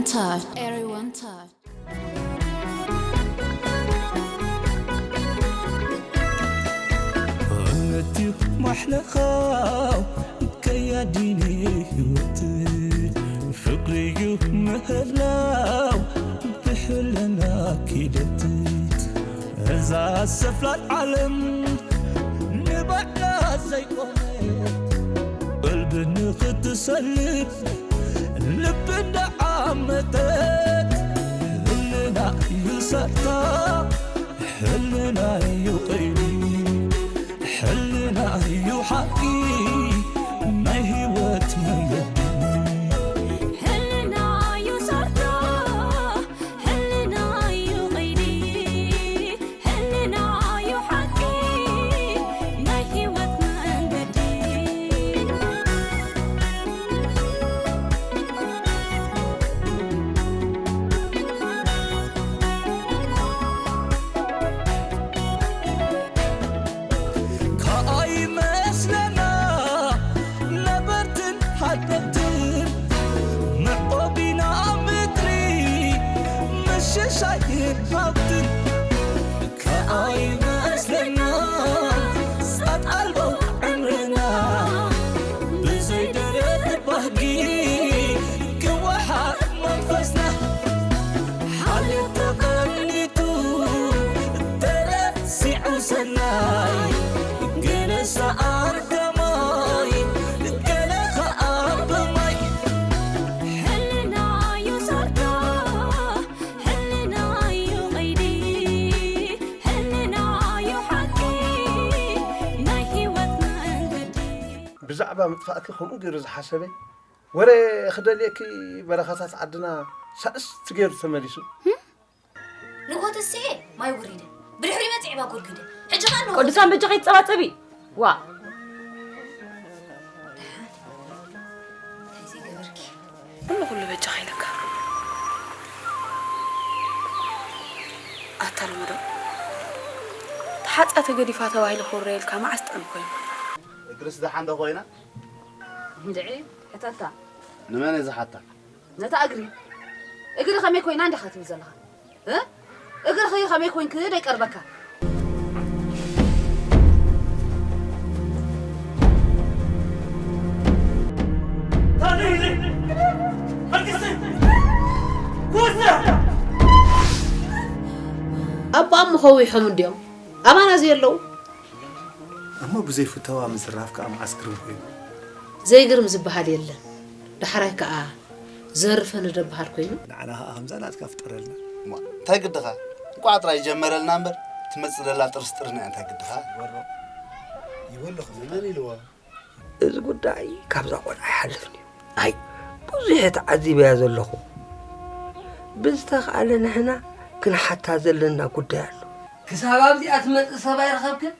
Touch. Everyone touch. እምነትዩ ማሕለኻ ከያዲኒ ህይወት ፍቅርዩ ምህላው ብሕልና ኪደት እዛ ሰፍላል ዓለም ንባዕላ ዘይቆመት ቀልቢ ንኽትሰልብ ልቢ እንዳዓመተት ህልና እዩ ሰርታ ሕልና እዩ ቐይዲ ሕልና እዩ ሓቂ ናይ ህይወት መንገዲ ሕልና እዩ ሰርታ ሕልና እዩ ቐይዲ ሕልና እዩ ሓቂ ናይ ህይወት መንገዲ ከኣይመስለና ነበርትን ሃደምትን መዕቆቢና ምድሪ ምሽሻይን ሃብትን ከኣይመስለና ጻት ኣልቦ ዕምርና ብዘይ ደረት ባህጊ ክወሓጥ መንፈስና ሓልዮት ተቐኒቱ ተረሲዑ ሰናይ ገለ ሰኣን ከማይ ገለ ኸኣ ብማይ ሕልና እዩ ሰርታ ሕልና እዩ ቐይዲ ሕልና እዩ ሓቂ ናይ ህይወት መንገዲ ብዛዕባ ምጥፋእኪ ከምኡ ገይሩ ዝሓሰበ ወረ ክደልየኪ በረኻታት ዓድና ሳእስቲ ገይሩ ተመሊሱ። ንግሆ ተሲኤ ማይ ውሪደ ብድሕሪ መፂዕ ባጉርጊደ ሕጂ ኸኣ ንሆ ቅዱሳን በጃ ከይትፀባፀቢ ዋ እንታይ ዘይገበርኪ ኩሉ ኩሉ በጃ ከይለካ ኣታ ልሙዶ ተሓፃ ተገዲፋ ተባሂሉ ክውረየልካ መዓስ ጥዑም ኮይኑ እግርስ ደሓን ዶ ኮይና? እንድዒ ሕተታ ንመን እየ ዝሓታ? ነታ እግሪ እግሪ ከመይ ኮይና እንዲኻ ትብል ዘለኻ እ? እግርኺ ከመይ ኮንክ ደይቀርበካ ኣቦኣም ምኸዊሖም እንድዮም ኣባና ዘየለዉ እሞ ብዘይፍተዋ ምዝራፍ ከዓ መዓስ ግርም ኮይኑ ዘይግርም ዝበሃል የለን ዳሕራይ ከዓ ዘርፈ ንደበሃል ኮይኑ ንዓና ከዓ ከምዛ ናትካ ፍጠረልና እንታይ ግድኻ እንቋዕ ጥራይ ጀመረልና እምበር ትመፅእ ዘላ ጥርስጥርና እንታይ ግድኻ ይበሎ መን ኢልዎ እዚ ጉዳይ ካብዛ ቆልዓ ኣይሓልፍን እዩ ኣይ ብዙሕ ተዓዚበያ ዘለኹ ብዝተኽኣለ ንሕና ክንሓታ ዘለና ጉዳይ ኣሎ ክሳብ ኣብዚኣ ትመፅእ ሰብ ኣይረኸብክን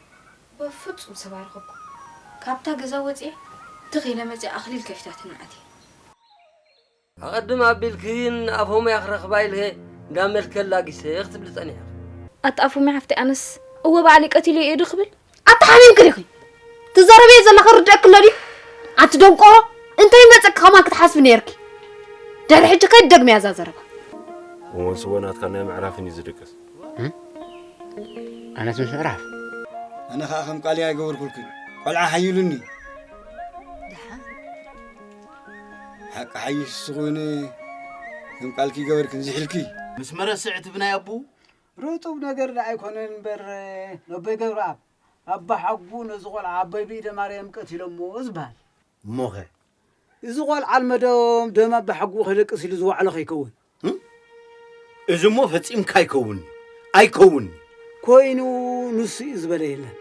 በፍፁም ሰብ ኣይረኸብኩ ካብታ ገዛ ወፅየ ትኽ ኢለ መፅየ ኣኽሊል ከፊታትኒ ኣትየ ኣቐድም ኣቢልክን ኣፎምያ ክረኽባ ኢልከ እንዳ መልከ ላጊሰ ክትብሊ ጸኒሕኺ። ኣታ ኣፎምያ ሓፍተይ ኣነስ እወ ባዕለይ ቀቲለዮ እየ ዶ ክብል? ኣታ ሓሚምኪ ዲኺ? ትዛረብዮ ዘለኺ ይርደኣኪ ኣሎ ድዩ? ኣቲ ደንቆሮ እንታይ ይመጸኪ ከማን ክትሓስቢ ነይርኪ። ድሕሪ ሕጂ ከይትደግምያ እዛ ዘረባ። እወ ንስወ ናትካ ናይ ምዕራፍን እዩ ዝድቅስ። ኣነስ ምስ ምዕራፍ ኣነ ኸኣ ከም ቃልይ ኣይገበርኩልክን። ቆልዓ ሓይሉኒ። ሓቂ ሓይሽ ስኹን ከም ቃልኪ ገበርክን ዝሕልኪ። ምስ መረስዕ ትብናይ ኣቡ ርጡብ ነገር ደኣ ኣይኮነን እምበር ነቦይ ገብረኣብ ኣባ ሓጉ ነዚ ቆልዓ ኣቦይ ብኢደ ማርያም ቀቲሎሞ ዝበሃል። እሞኸ እዚ ቆልዓ ልመዶም ደም ኣባ ሓጉ ከደቅስ ኢሉ ዝወዓሎ ከይከውን። እዚ እሞ ፈጺምካ ኣይከውን'ዩ። ኣይከውን'ዩ። ኮይኑ ንሱ እዩ ዝበለ የለን።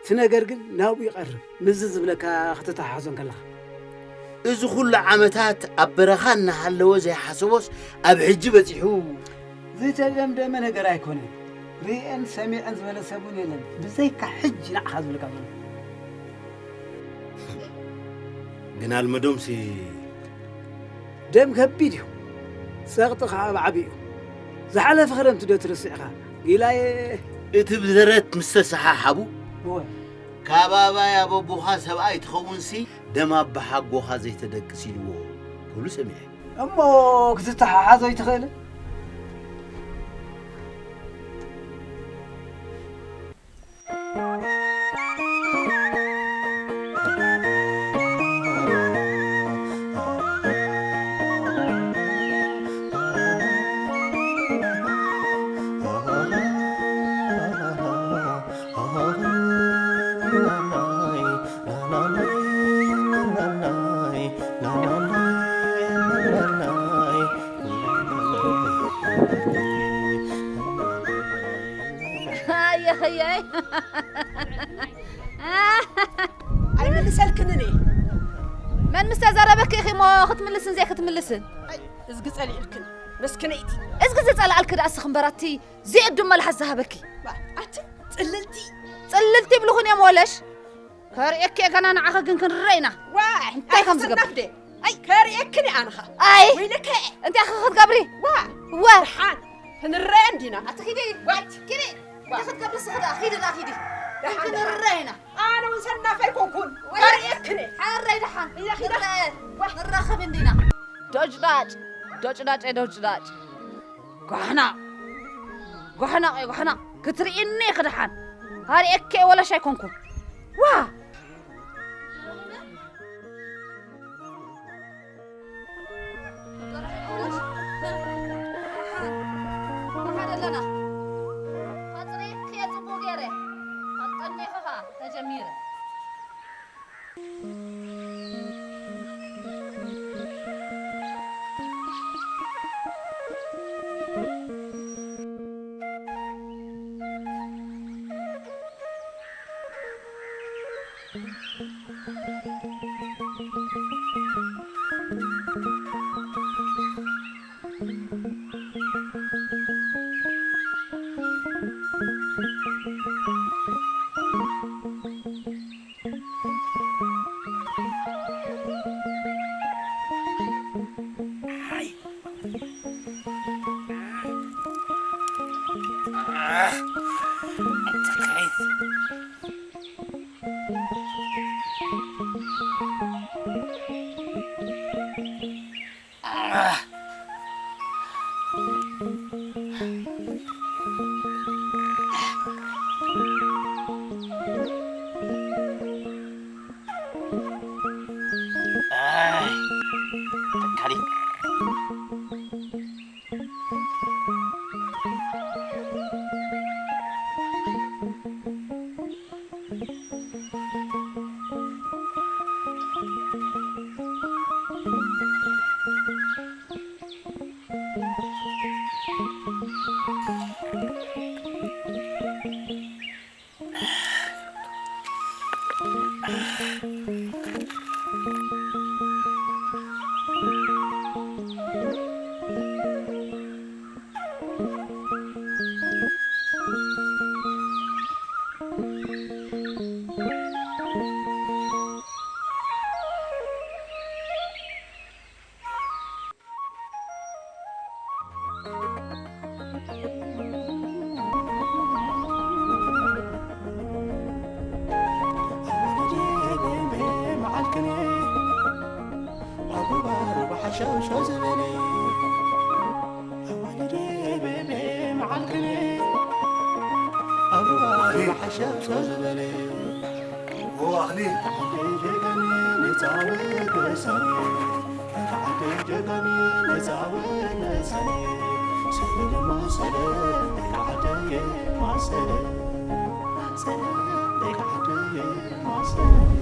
እቲ ነገር ግን ናብኡ ይቐርብ። ምስዚ ዝብለካ ክትተሓሓዞ እንከለኻ። እዚ ኹሉ ዓመታት ኣብ በረኻ እናሃለወ ዘይሓሰቦስ ኣብ ሕጂ በጺሑ። ዝተደምደመ ነገር ኣይኮነን። ርእየን ሰሚዐን ዝበለ ሰብ እውን የለን። ብዘይካ ሕጂ ንዓኻ ዝብለካ ዘሎ። ግን ኣልመዶምሲ ደም ከቢድ እዩ። ጸቕጢ ኸዓ ኣብ ዓቢ እዩ። ዝሓለፈ ክረምቲ ዶ ትርስዕ ኢኻ? ጊላየ። እቲ ብደረት ምስ ተሰሓሓቡ፣ እወ። ካብ ኣባይ ኣበቦኻ ሰብኣይ ትኸውንሲ ደም ኣባሓጎኻ ዘይተደቅስ ኢልዎ ክብሉ ሰሚዐ። እሞ ክትተሓሓዞ ኣይትኽእልን? ኣየኸየይ። ኣይምልሰልክንን እየ። መን ምስ ተዛረበኪ ኢኺ እሞ ክትምልስን ዘይክትምልስን? ኣይ፣ እዝጊ ጸሊእልክን፣ መስኪነይቲ። እዝጊ ዝጸላእልኪ ደኣ እስኺ እምበር፣ ኣቲ ዘይዕዱም መልሓስ ዝሃበኪ። ዋ፣ ኣቲ ጽልልቲ። ጽልልቲ ይብልኹን እዮም ወለሽ። ከርእየኪ እየ ገና ንዓኺ ግን ክንረኣ ኢና። ዋይ፣ እንታይ ከም ዝገብር። ኣይተሰናፍደ። ኣይ። ከርእየክን እየ ኣነኻ። ኣይ። ወይለከ። እንታይ ኢኺ ክትገብሪ? ዋ። ዋ። ደሓን። ክንረአ እንዲና። ኣቲ ኪዲ፣ ዋት፣ ኪዲ። እንታይ ክትገብሪ እስኺ ደኣ? ኪዲ ደኣ፣ ኪዲ። ደሓን፣ ደሓን። ክንረአ ኢና። ኣነ እውን ሰናፍ ኣይኮንኩን። ወይ። ከርእየክን እየ። ሓረይ ደሓን። ኢለ ኪዲ። ንረአ። ዋ። ንራኸብ እንዲና። ዶጭዳጭ፣ ዶጭዳጭ፣ ዶጭዳጭ። ጓሕናቕ፣ ጓሕናቕ፣ ጓሕናቕ። ክትርእይኒ ኢኺ ደሓን። ሃሪኤኪ እየ ወለሽ ኣይኮንኩን። ዋ።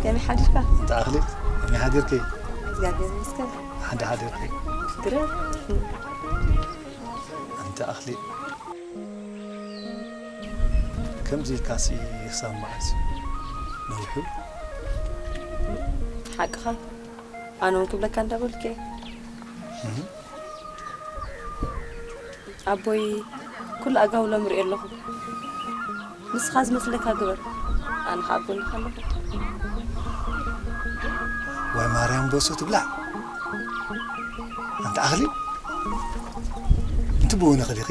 ከመይ ሓዲርካ? እንተ ኣኽሊ፣ ከመይ ሓዲርኪ? እግዚኣብሔር ይመስገን። ሓንቲ ሓዲርኪ? ግርም። ኣንቲ ኣኽሊ፣ ከምዚ ኢልካሲ ክሳብ መዓስ? ነዊሑ። ሓቅኻ። ኣነ እውን ክብለካ እንዳበልኩ እየ። እህ። ኣቦይ፣ ኩሉ ኣጋውሎም ርእየ ኣለኹ። ንስኻ ዝመስለካ ግበር። ኣነ ኸዓ ኣብ ጎንኻ ኣለኹ። ዋይ ማርያም በሱ ትብላዕ። ኣንቲ ኣኽሊ፣ እንቲ ብኡ ንኽሊኺ?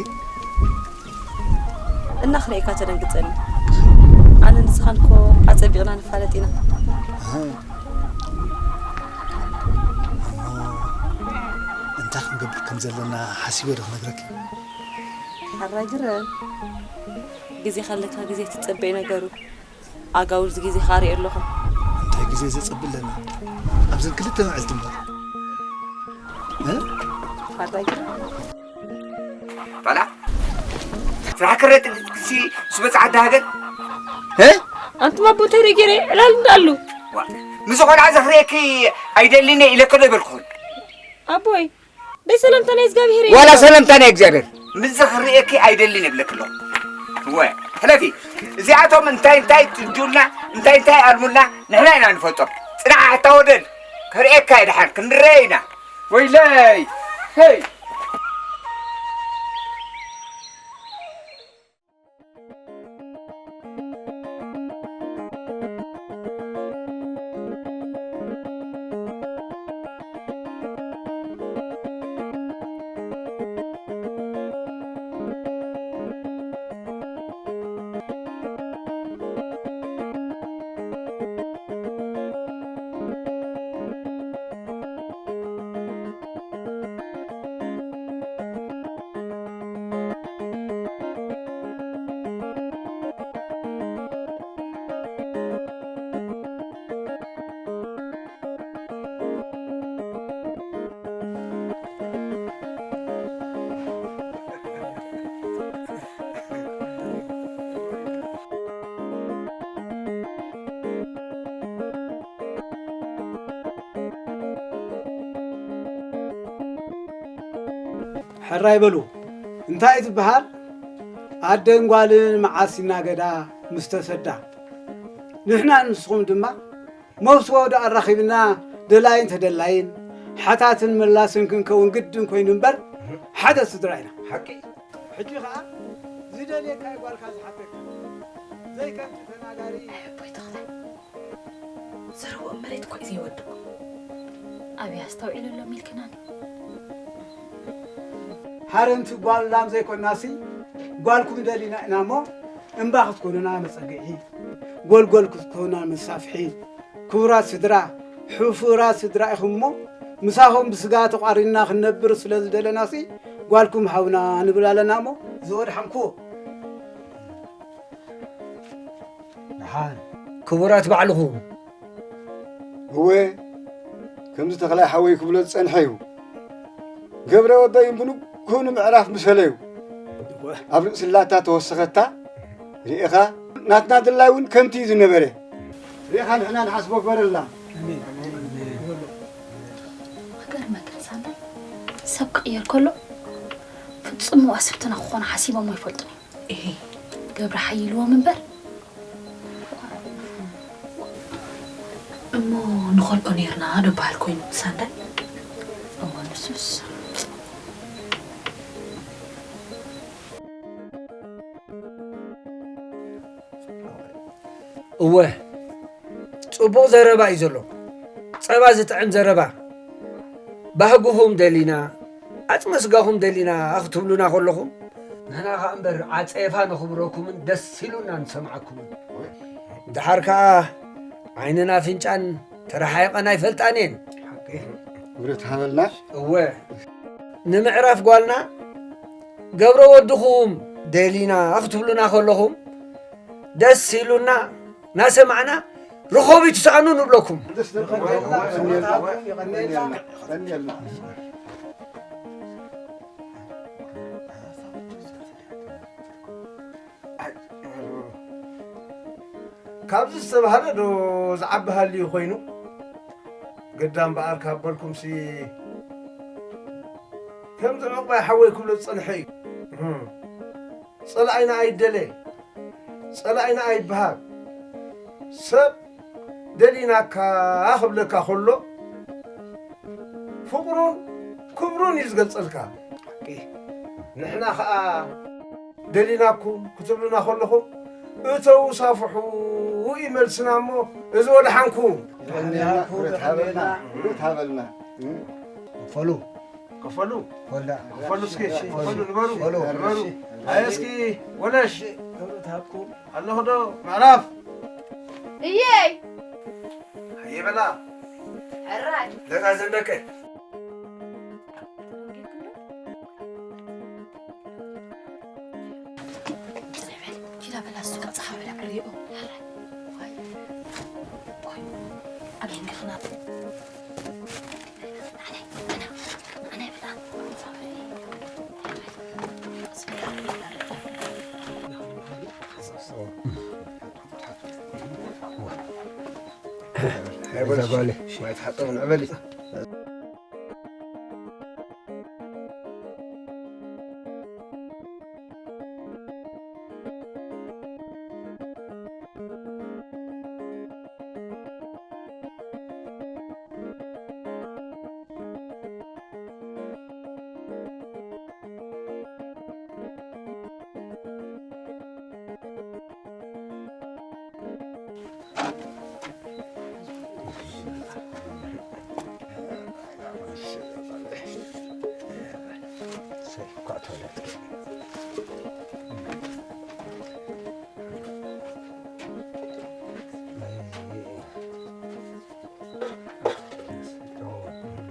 እናኽለኤካ ተደንግጸኒ። ኣነ ንስኻን እኮ ኣጸቢቕና ንፋለጥ ኢና። ኣሃ። እሞ፣ እንተ ከም ዘለና ሓሲበ ዶ ክነግረኪ? ሓራጅረ፣ ግዜ ከለካ ግዜ ትጸበይ ነገሩ። ኣጋውልዚ ግዜ ካርኢ ኣለኹ። እንታይ ግዜ ዘጸብለና? ኣብዘን ክልተ መዓልቲ እምበር። እ? ሓራጅረ። ባላ ስራሕ ክረጥ ክሲ ስበጽ ዓዲ ሃገር። እ? ኣንቱም ኣቦ እንታይ ደገረ ዕላል እንዳሉ። ዋ፣ ምስ ቆልዓ ዘኽርየኪ ኣይደልን እየ ኢለከ ዶ ይበልኩኹም? ኣቦይ፣ ደይ ሰላምታ ናይ እግዚኣብሔር እዩ። ዋላ ሰላምታ ናይ እግዚኣብሔር። ምስ ዘኽርየኪ ኣይደልን እየ ብለኪ ኣለኹ። ወ፣ ሕለፊ። እዚኣቶም እንታይ እንታይ ትድዩልና፣ እንታይ እንታይ ኣልሙልና፣ ንሕና ኢና ንፈልጦም። ጽናሕ ኣታ ወደል፣ ከርእየካ እየ ደሓን፣ ክንረአ ኢና። ወይለይ፣ ሄይ። ሕራይ በሉ እንታይ ትበሃል? ኣደን ጓልን መዓስ ይናገዳ ምስ ተሰዳ። ንሕና ንስኹም ድማ መውስቦ ዶ ኣራኺብና ደላይን ተደላይን ሓታትን መላስን ክንከውን ግድን ኮይኑ እምበር ሓደ ስድራ ኢና። ሓቂ። ሕጂ ኸኣ ዝደልየካ ጓልካ ዝሓተካ ዘይከምቲ ተናጋሪ። ኣቦይ ተኽላይ ዝርውኦ መሬት እኮ እዩ ዘይወድቑ። ኣብያ ኣስተውዒሉ ኣሎ ሚልክናኒ። ሓረንቲ ጓል ላም ዘይኮናሲ ጓልኩም ደሊና ኢና እሞ እምባ ክትኮኑና መጸግዒ፣ ጎልጎል ክትኮኑና መሳፍሒ። ክቡራት ስድራ፣ ሕፉራት ስድራ ኢኹም እሞ ምሳኹም ብስጋ ተቋሪንና ክንነብር ስለ ዝደለናሲ ጓልኩም ሃቡና ንብል ኣለና እሞ ዝወድሓንኩ። ደሓን ክቡራት ባዕልኹም። እወ፣ ከምዚ ተኽላይ ሓወይ ክብሎ ዝጸንሐ እዩ። ገብረ ወደይ እምብንኩ ንምዕራፍ ምሰለዩ። ኣብ ርእሲ ላታ ተወሰኸታ ርኢኻ፣ ናትና ድላይ እውን ከምቲ እዩ ዝነበረ። ርኢኻ ንሕና ንሓስቦ ግበረልና። ክገርመካ ሳንዳይ ሰብ ክቕየር ከሎ ፍጹም መዋስብትና ክኾኑ ሓሲቦም ኣይፈልጡን እዮም። እሄ ገብረ ሓይልዎም እምበር እሞ ንኸልኦ ኔርና ዶ በሃል ኮይኑ ሳንዳይ እሞ ንሱስ እወ ጽቡቕ ዘረባ እዩ ዘሎ። ጸባ ዝጥዕም ዘረባ። ባህግኹም ደሊና፣ ዓጽመ ስጋኹም ደሊና ክትብሉና ከለኹም ንሕና ኸኣ እምበር ዓጸየፋ ነኽብረኩምን ደስ ኢሉና ንሰምዓኩምን። ደሓር ከኣ ዓይንን ኣፍንጫን ተረሓይቐን ኣይፈልጣን እየን። ክብረት ሃበልና። እወ ንምዕራፍ ጓልና ገብረ ወድኹም ደሊና ክትብሉና ከለኹም ደስ ኢሉና ናሰማዕና ርኾብ ይትስኣኑ ንብለኩም። ካብዚ ዝተባህለ ዶ ዝዓቢ ሃልዩ ኮይኑ? ግዳ እምበኣር ካብ በልኩምሲ ከምዚ ዕቑባይ ሓወይ ክብሎ ዝጸንሐ እዩ። ጸላኢና ኣይደለ፣ ጸላኢና ኣይበሃል። ሰብ ደሊናካ ክብለካ ከሎ ፍቕሩን ክብሩን እዩ ዝገልጸልካ። ንሕና ኸኣ ደሊናኩም ክትብሉና ከለኹም እተው ሳፍሑ እዩ መልስና እሞ እዚ ወድሓንኩም። የቐንየልና፣ ክብረት ሃበልና፣ ክብረት ሃበልና። ክፈሉ ክፈሉ ወላ ክፈሉ እስኪ ክፈሉ ንበሩ ንበሩ። ኣየ እስኪ ወለሽ ኣለኹ ዶ ምዕራፍ እየይ ኣየ በላ ሕራይ ደቃ ዘንደቀ። እዛ ጓለይ። ማይ ትሓጸብ ንዕበሊ።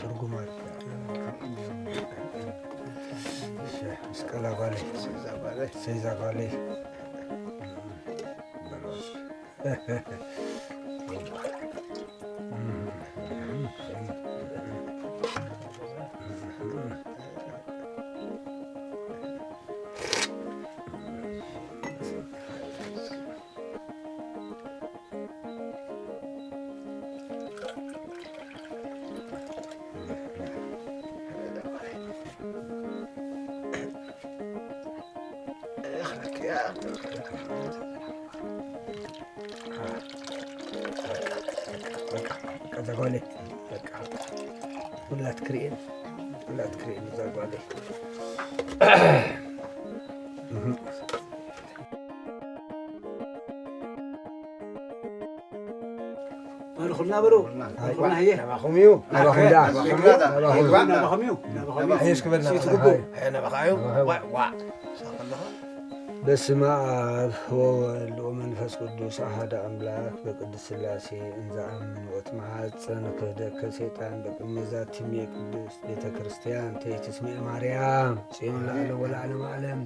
ትርጉም ኣለ። እሺ፣ ምስ ቀላ ጓለይ፣ ሰይዛ ጓለይ፣ ሰይዛ ጓለይ። እዛ ጓለይ በቃ ሁላት ክርእየን፣ ሁላት ክርእየን እዛ ጓለይ። በልኹልና በሉ። በልኹልና፣ ሃየ። ናባኹም እዩ። ናባኹም ደኣ። ናባኹም እዩ። ናባኹም እዩ። ናባኹም እዩ። ሃየ እስኪ በል ናባኻ። ናባኻ እዩ። ሃየ፣ ናባኻ እዩ። ናባኻ እዩ። ዋዕ፣ ዋዕ። ሳቕ ኣለኻ? በስመ አብ ወወልድ ወመንፈስ ቅዱስ አሐደ አምላክ በቅድስት ሥላሴ እንዘ አምን ወእትመዓጸን ክህደከ ሰይጣን በቅድመ ዛቲ እምየ ቅድስት ቤተ ክርስቲያን ተይትስምኤ ማርያም ጽዮን ለዓለም ወለዓለመ ዓለም።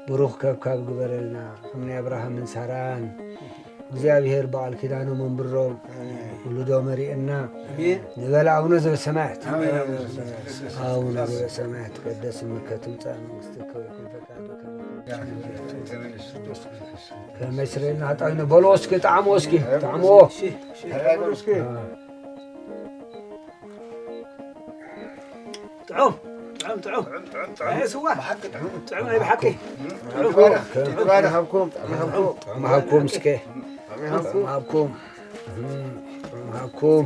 ብሩኽ ከብካብ ግበረልና ከም ናይ አብርሃምን ሳራን። እግዚኣብሔር በዓል ኪዳኖም ኣንብሮም፣ ውሉዶም ኣርእየና። ኣሜን። ንበል ኣቡነ ዘበሰማያት። ኣሜን። ኣቡነ ዘበሰማያት። ኣቡነ ዘበሰማያት፣ ይትቀደስ ስምከ ትምጻእ መንግስትከ ወይኩን ፈቃድከ ከመ ይስረየልና ኃጣውኢነ። በልዎ እስኪ፣ ጣዕምዎ እስኪ፣ ጣዕምዎ። እሺ፣ እሺ፣ እስኪ። ጥዑም፣ ጥዑም፣ ጥዑም። ጥዑም፣ ጥዑም፣ ጥዑም። ኣይ፣ ስዋ። ብሓቂ ጥዑም። ጥዑም፣ ኣይ፣ ብሓቂ። እም፣ ጥዑም። ጥዑም። ጥዑም። ጥዑም ሃብኩም፣ ጥዑም ሃብኩም። ጥዑም ሃብኩም እስከ። ጥዑም ሃብኩም። ጥዑም ሃብኩም። እም፣ ጥዑም ሃብኩም።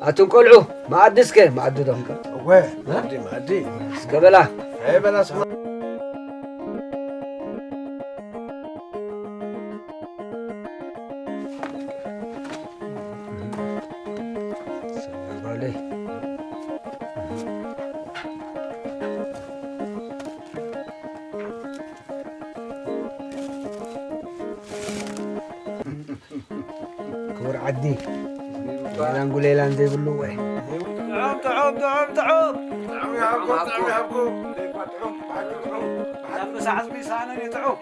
ኣቱም ቆልዑ፣ መኣዲ እስከ፣ መኣዲ ዶ ክንቀ-? እወ፣ እ? መኣዲ፣ መኣዲ። እስከ በላ። ኣይ፣ በላ፣ ስማ። ሰላም በለይ። ክቡር ዓዲ፣ ሌላን ጉሌላን ዘይብሉ ወይ። ጥዑም፣ ጥዑም፣ ጥዑም፣ ጥዑም። ጥዑም ይሃብኩም፣ ጥዑም ይሃብኩም። ጥዑም፣ ጥዑም፣ ጥዑም። ጥዑም። ጥዑም። ጥዑም።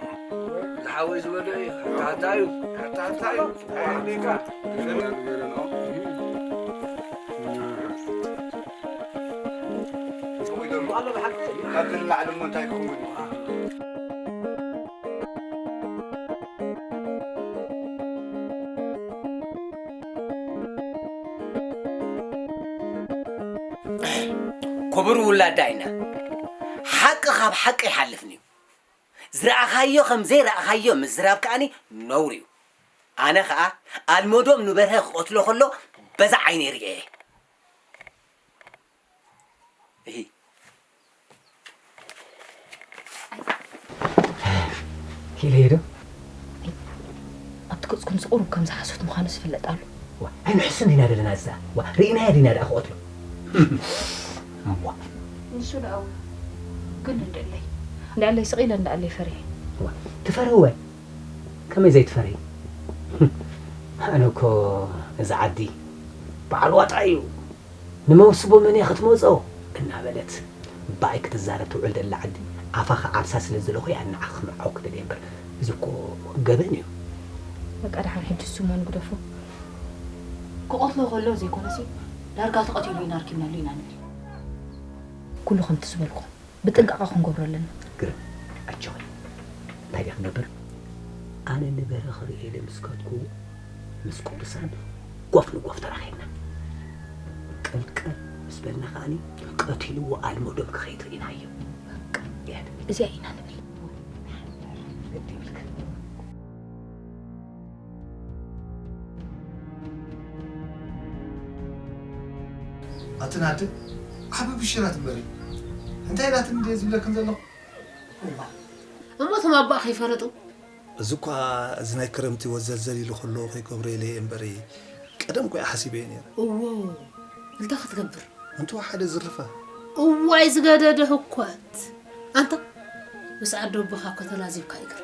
ዝሓወይ ዝበሎ እዩ። ኣታታ እዩ። ኣታታ እዩ። ኣይ፣ እንዴካ። ካብ ንላዕሊ እሞ እንታይ ክኸውን እዩ? ክቡር ውላዳ ኢና። ሓቂ ካብ ሓቂ ይሓልፍን እዩ። ዝረኣኻዮ ከም ዘይረኣኻዮ ምዝራብ ከኣኒ ነውሪ እዩ። ኣነ ኸኣ ኣልመዶም ንበርሀ ክቐትሎ ከሎ በዛ ዓይነይ ርእየ እየ። እሂ። ክኢለዮ ዶ? ኣብቲ ገጽኩም ዝቑሩብ ከም ዝሓሶት ምዃኑ ዝፍለጥ ኣሎ። ዋ፣ ኣይንሕስን ዲና ዘለና እዛ? ዋ፣ ርኢናዮ ዲና ደኣ ክቐትሎ? እዋ። ንሱ ደኣ እውን ግን እንደለይ። እንዳለይ ስቕ ኢለ እንዳለይ ፈሪሐ። ዋ፣ ትፈርህወ? ከመይ ዘይትፈርሂ? ኣነ እኮ እዚ ዓዲ በዓል ዋጣ እዩ። ንመውስቦ መን እያ ክትመጾ? እናበለት ብኣይ ክትዛረብ ትውዕል ዘላ ዓዲ ኣፋ ክዓብሳ ስለ ዝደለኹ እያ ንዓኺ ክምርዓው ክደልየ እምበር፣ እዚ እኮ ገበን እዩ። በቃ ደሓን ሕጂ እሱ እሞ ንግደፎ። ክቐትሎ ከሎ ዘይኮነሲ ዳርጋ ተቐቲሉ ኢና ኣርኪብናሉ ኢና ንብል። ኩሉ ከምቲ ዝበልኩ ብጥንቃቐ ክንገብሮ ኣለና። ግርም፣ ኣጆኺ። እንታይ ድያ ክንገብር? ኣነ ንበረ ክርእየ ኢለ ምስ ከድኩ ምስ ቅዱሳን ጓፍ ንጓፍ ተራኺብና። ቀልቀል ምስ በልና ከኣኒ ቀቲልዎ ኣልመዶም ክኸይድ ርኢናዮ። በቃ፣ ይሄድ። እዚኣ ኢና ንብል። ግዲ ይብልክ። ኣትን ኣደ ዓቢ ብሽራት እምበሪ። እንታይ ኢላትን እንድየ ዝብለክን ዘለኹ? እሞ እቶም ኣቦኣ ከይፈለጡ? እዚ እኳ እዚ ናይ ክረምቲ ወዘልዘል ኢሉ ከሎ ከይገብሮ ኢለ እየ እምበሪ፣ ቀደም እኮ እየ ሓሲበዮ ነይረ። እዎ፣ እንታይ ክትገብር? እንተወሓደ ዝርፋ። እዋይ ዝገደደ ህኮት። ኣንታ፣ ምስ ዓዲ ኣቦኻ እኮ ተላዚብካ ይግር።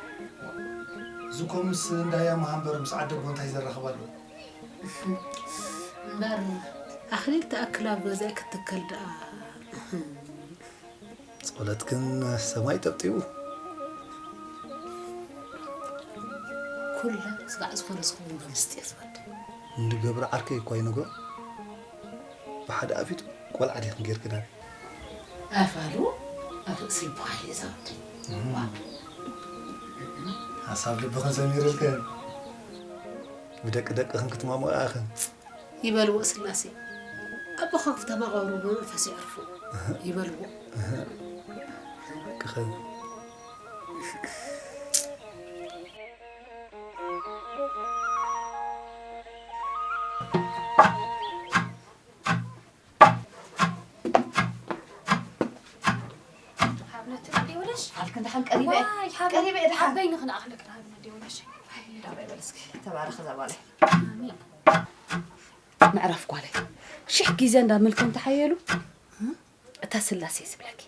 እዚ እኮ ምስ እንዳያ መሃንበር ምስ ዓዲ ኣቦ እንታይ ዘራኽብ ኣለዎ? እምበር፣ ኣኽሊል ትኣክል ኣብ ገዛይ ክትከል ደኣ። ጸሎትክን ሰማይ ጠብጢቡ። ኩላ ስጋዕ ዝኾነ ዝኸውን ብምስጢር ዝወደ። እንድገብረ ዓርከይ እኳ ይነግሮ። ብሓደ ኣፊቱ ቆልዓ ዲኽን ጌርክና? ኣፋሉ ኣብ ርእሲ ልብኻ ሒዘ ወደይ። እም። ሓሳብ ልብኽን ሰሚርልክን። ብደቂ ደቅኽን ክትማሞኣ ኢኽን። ይበልዎ ስላሴ። ኣቦኻ ክተማቐሩ ብመንፈስ የዕርፉ። እህ። ይበልዎ። እህ። ክኸ- ሓብነቲ እንዴ ወለሽ? ሓልክ እንደ ሓን ቀሪበ። ዋይ፣ ሓብ-፣ ቀሪበ እየ ደሓን። ሓበይ ንኽንኣኽለክ ንሃብነ እንዴ ወለሽ? ኣይ፣ ዳባይ በል እስኪ። ተባረኽ እዛ ጓለይ። ኣሜን። ምዕራፍ ጓለይ። ሽሕ ግዜ እንዳመልከ እንተሓየሉ፣ እታ ስላሴ ዝብለኪ።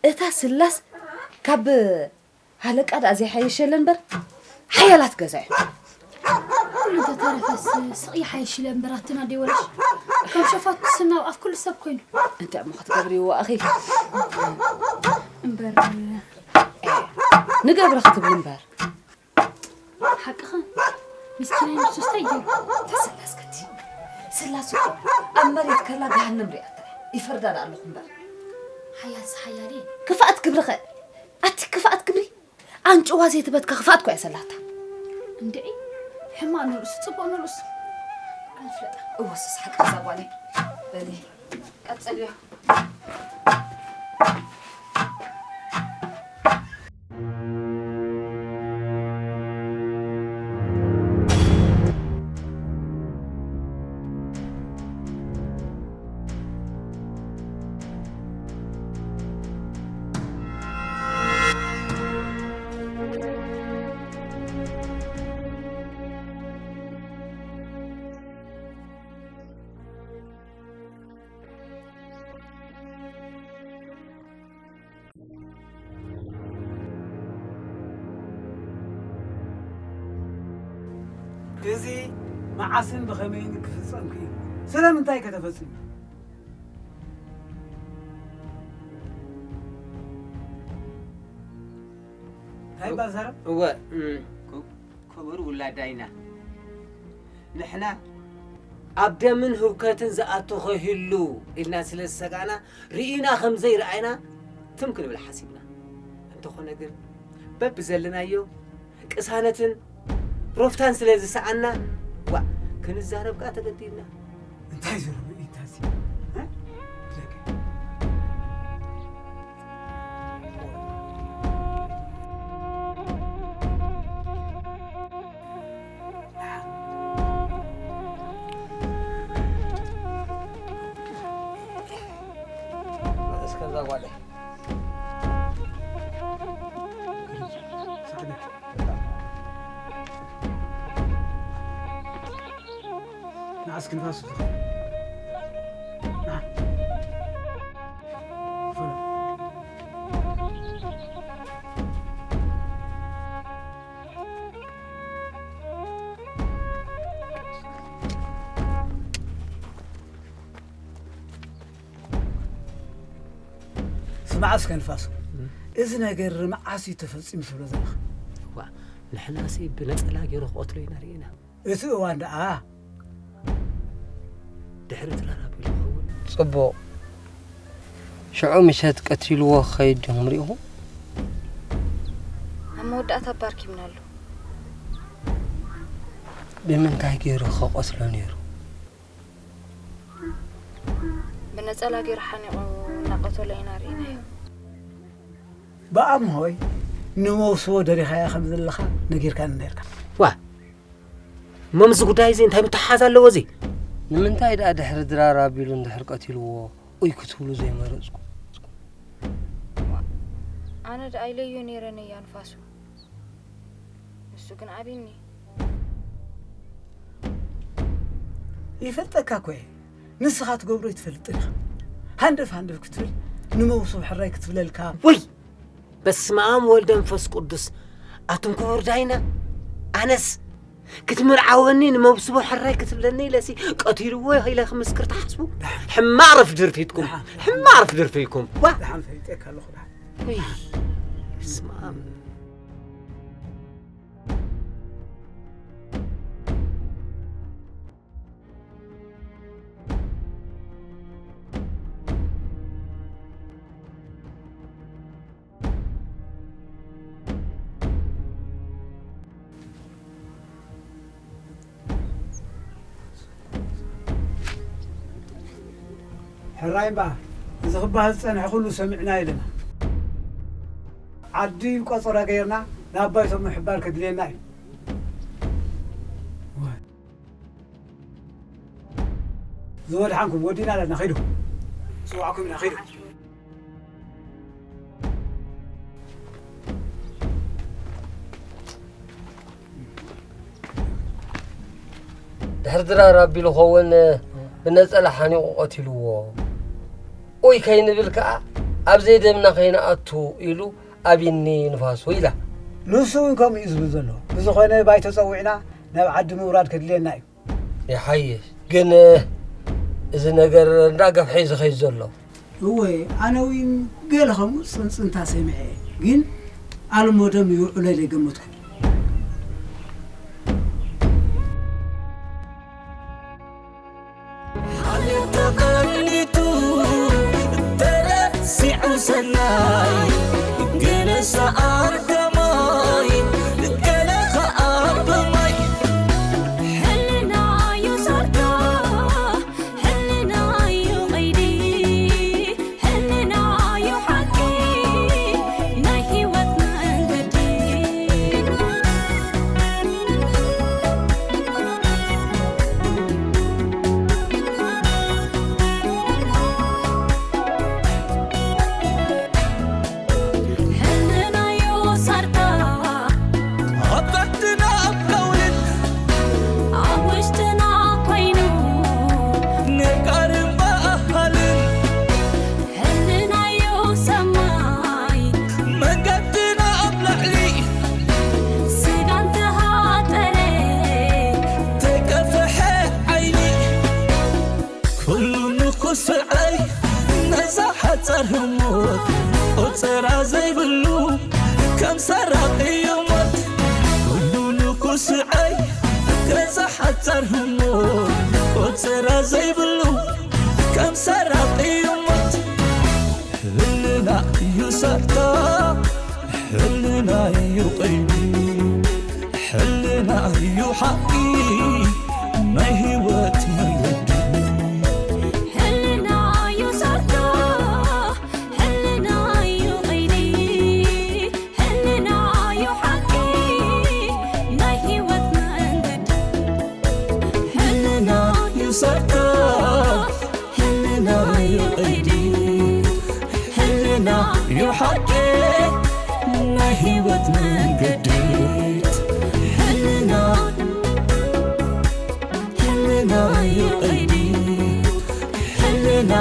እታ ስላስ ካብ ሃለቃ ደኣ ዘይሓየሸለ እምበር፣ ሓያላት ገዛ እዮም። ኩሉ እንተተረፈስ ስቕ ይሓይሽ ኢለ እምበር ኣትን ኣደይ ወለሽ። ከም ሸፋቱ ስም ናብ ኣፍ ኩሉ ሰብ ኮይኑ። እንታይ እሞ ክትገብርዎ ኣኺ? እምበር ንገብረ ክትብሊ እምበር። ሓቅኻ። ምስኪናይ ንሱስ እንታይ ገይሩ? ተስላስከቲ። ስላስ እኮ ኣብ መሬት ከላ ገሃነም ሪኣታ እያ። ይፈርዳ ደኣ ኣለኹ እምበር። ሓያልስ ሓያል እየ። ክፍኣት ግብርኸ? ኣቲ ክፍኣት ግብሪ? ኣንጭዋ ዘይትበትካ ክፍኣት እኮ እያ ሰላታ። እንድዒ፣ ሕማቕ ንርእሱ፣ ጽቡቕ ንርእሱ። ኣይፍለጣ። እወ፣ ስስ ሓቂ እዛ ጓለይ። በሊ፣ ቀጽልዮ። እዚ መዓስን ብኸመይን ክፍጸም ክኢሉ? ስለምንታይ ከ ተፈጺሙ? እንታይ ባዛራ? እወ፣ እም፣ ክቡር ውላዳ ኢና። ንሕና ኣብ ደምን ህውከትን ዝኣቱ ከይህሉ ኢልና ስለ ዝሰጋእና፣ ርኢና ከም ዘይረኣይና ትም ክንብል ሓሲብና። እንተኾነ ግን፣ በብዘለናዮ ቅሳነትን ሮፍታን ስለ ዝሰኣና፣ ዋእ፣ ክንዛረብ ከኣ ተገዲድና። እንታይ ዘሎ ኢንታዚ? እ? ብለከ። እስከዛ ጓለይ። ንዓስ ክንፋስ። ስማዕ እስከ ንፋሱ፣ እም። እዚ ነገር መዓስ እዩ ተፈጺሙ ትብሎ ዘለኻ? እዋ፣ ንሕናሲ ብነጸላ ገይሩ ክቐትሎ ኢና ርኢና። እቲ እዋን ደኣ ድሕሪ ድራር ኣቢሉ ይኸውን። ጽቡቕ። ሽዑ ምሸት ቀቲልዎ ክኸይድ ዲኹም ርኢኹም? ኣብ መወዳእታ ኣባ ኣርኪብናሉ። ብምንታይ ገይሩ ክቐትሎ ነይሩ? ብነጸላ ገይሩ ሓኒቑ እናቐተሎ ኢና ርኢናዮ። ብኣምሆይ ንመውስቦ ደሊኻያ ከም ዘለኻ ነጊርካኒ ነርካ። ዋ፣ እሞ ምስዚ ጉዳይ እዚ እንታይ ምትሓሓዝ ኣለዎ እዚ? ንምንታይ ደኣ ድሕሪ ድራር ኣቢሉ እንድሕር ቀቲልዎ ኡይ ክትብሉ ዘይመረጽኩም? ኣነ ደኣ ኢለዮ ነይረ ነያ ንፋሱ። ንሱ ግን ኣቢኒ። ይፈልጠካ እኮ እየ። ንስኻ ትገብሮ ይትፈልጥ ኢኻ። ሃንደፍ ሃንደፍ ክትብል ንመውስብ ሕራይ ክትብለልካ። ወይ! በስመ ኣብ ወልደ መንፈስ ቅዱስ። ኣቱም ክቡር ዳይና፣ ኣነስ ክትምርዓወኒ ንመውስቦ ሕራይ ክትብለኒ ኢለሲ ቀቲልዎ ኢለ ክምስክር ትሓስቡ? ሕማቕ ረፍ ድርፊትኩም። ደሓን። ሕማቕ ረፍ ድርፊትኩም። ዋ! ደሓን ፈሊጠካ ኣለኹ፣ ደሓን። ወይ! በስመ ኣብ። ሕራይ እምበኣር፣ እዚ ክበሃል ዝጸንሐ ኩሉ ሰሚዕና ኣለና። ዓዲ ቆጸራ ገይርና ናብ ባይቶ ምሕባር ከድልየና እዩ። ዝወድሓንኩም ወዲና ኣለና፣ ኺዱ። ጽዋዕኩም ኢና፣ ኺዱ። ድሕሪ ድራር ኣቢሉ ኸውን ብነጸላ ሓኒቑ ቀቲልዎ። ኡይ ከይንብል ከኣ ኣብ ዘይደምና ከይንኣቱ ኢሉ ኣቢኒ ንፋሱ ኢላ። ንሱ እውን ከምኡ እዩ ዝብል ዘሎ። ብዝኾነ ባይቶ ጸዊዕና ናብ ዓዲ ምውራድ ከድልየና እዩ። ይሓይሽ። ግን እዚ ነገር እንዳገፍሐ እዩ ዝኸይድ ዘሎ። እወ፣ ኣነ እውን ገለ ከምኡ ጽንጽንታ ሰሚዐ፣ ግን ኣልሞደም ይውዕሎ ኢለ ኣይገመትኩን። ሓልዮት ተቐኒቱ ተረሲዑ ሰናይ፣ ገለ ሰኣር ከማይ፣ ገለ ኸኣ ብማይ። ሕልናዩ ሰርዶ፣ ሕልናዩ ቐይዲ፣ ሕልናዩ ሓቂ ናይ ህይወት መንገዲ። ሕልናዩ ሰርዶ፣ ኣብ ዓድና ኣብ ቀውልን ኣብ ውሽጥና ኮይኑ ነጋርን በሃልን። ሕልናዩ ሰማይ መንገድና ኣብ ላዕሊ ስጋ እንተሃጠረ ተቀፍሐ ዓይኒ። ኩሉ ንኹስዐይ ነዛ ሓጻር ህሞት ቆጸራ ዘይብሉ ከም ሰራቒ እዩ ሞት። ኩሉ ንኹስዐይ ነዛ ሓጻር ህሞት ቆጸራ ዘይብሉ ከም ሰራቒ እዩ ሞት። ሕልና እዩ ሳርታ፣ ሕልና እዩ ቐይዲ፣ ሕልና እዩ ሓቂ ናይ ህይወት መንገዲ። ሕልና እዩ ሳርታ፣ ሕልና እዩ ቐይዲ፣ ሕልና እዩ ሓቂ ናይ ህይወት መንገዲ። ሕልና እዩ ሳርታ፣ ሕልና እዩ ቐይዲ፣ ሕልና እዩ ሓቂ ናይ ህይወት መንገዲ። ሕልና፣ ሕልና እዩ ቐይዲ፣ ሕልና